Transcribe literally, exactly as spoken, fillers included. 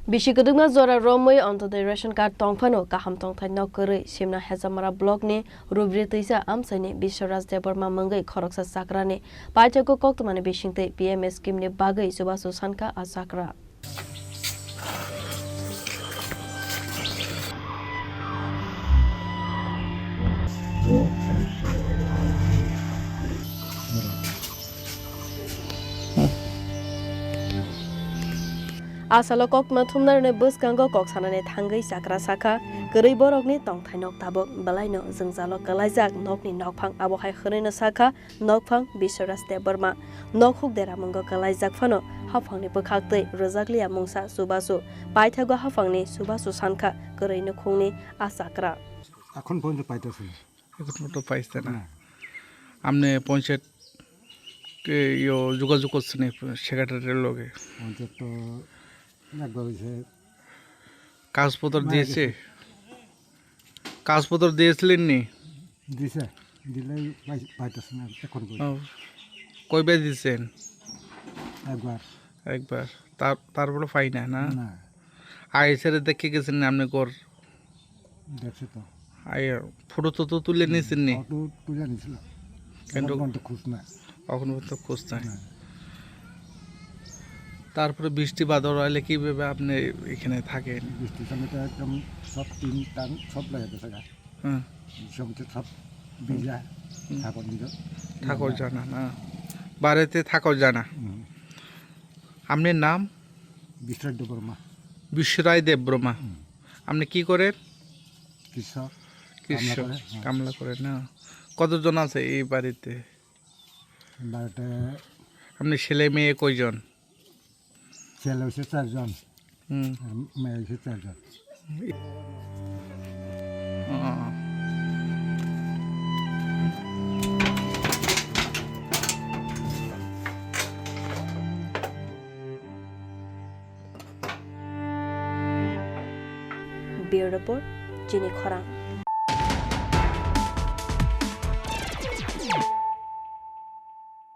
Bisi kwdwkma jora romwi Antyodoi ration card tong phano kaham tongthai nok kwrwi Simna Hejamara block ni Rubri Twisa amchaini Biswaraj Debbarma mwngwi khoroksa chakrani paithago koktwmani bisingtwi P M A scheme ni bagwi chubachu sankha a chakra. A salo koktwma thumnarokni bwskango kok sanani thangwi chakra sakha, kwrwi borokni tongthai nok tabuk belaino jwngjalo kwlaijak nokni nokphang, abo hai hwnwino sakha nokphang Biswaraj Debbarma. Nok huk dera mungo kwlaijak phano haphangni bwkhaktwi rwjakliya mungsa chubachu, paithago haphangni chubachu sankha kwrwi nukhungni a chakra. এখন পর্যন্ত পাইতেছি না। এখন পর্যন্ত পাইছে না। না। আপনি পঞ্চায়েত কে ইয়ো যোগাযোগ করছেন এই সেক্রেটারির লগে? পঞ্চায়েত তো একবার হয়েছে। কাগজপত্র মারা দিয়েছে? গেছে। কাগজপত্র দিয়েছিলেন নি? দিছে, দিলেই পাই-, পাইতেছে না এখন পর্যন্ত। ও, কয়বার দিচ্ছেন? একবার। একবার। তার, তারপরে পাই না, না? না। আইসের দেখে গেছেন না আপনি ঘর? দেখছি তো। আই, ফটো তো, তো তুলে নিয়েছেন নি? ফটো তুলে নিয়েছিল। কিন্তু এখন পর্যন্ত খোঁজ নাই। এখন পর্যন্ত খোঁজ নাই। না। তারপরে বৃষ্টি বাদল হলে কিভাবে আপনি এখানে থাকেন? বৃষ্টির সময় তো একদম সব টিন টান সব লেগে গেছে গা। হ্যাঁ। সব তো সব ভিজা, হুম। থাকো নিজে। থাকো জানা না। বাড়িতে থাকো জানা। হুম। আপনার নাম? বিশ্বরাজ দেববর্মা। বিশ্বরাজ দেববর্মা। হুম। আপনি কি করেন? কৃষক। কৃষক, কামলা করে, হ্যাঁ। কামলা করে না? কতজন আছে এই বাড়িতে? বাড়িতে আপনি ছেলে মেয়ে কয়জন? ছেলে হচ্ছে চারজন। হুম। আর মেয়ে হচ্ছে চারজন। ও। Bureau Report, Chini Khorang.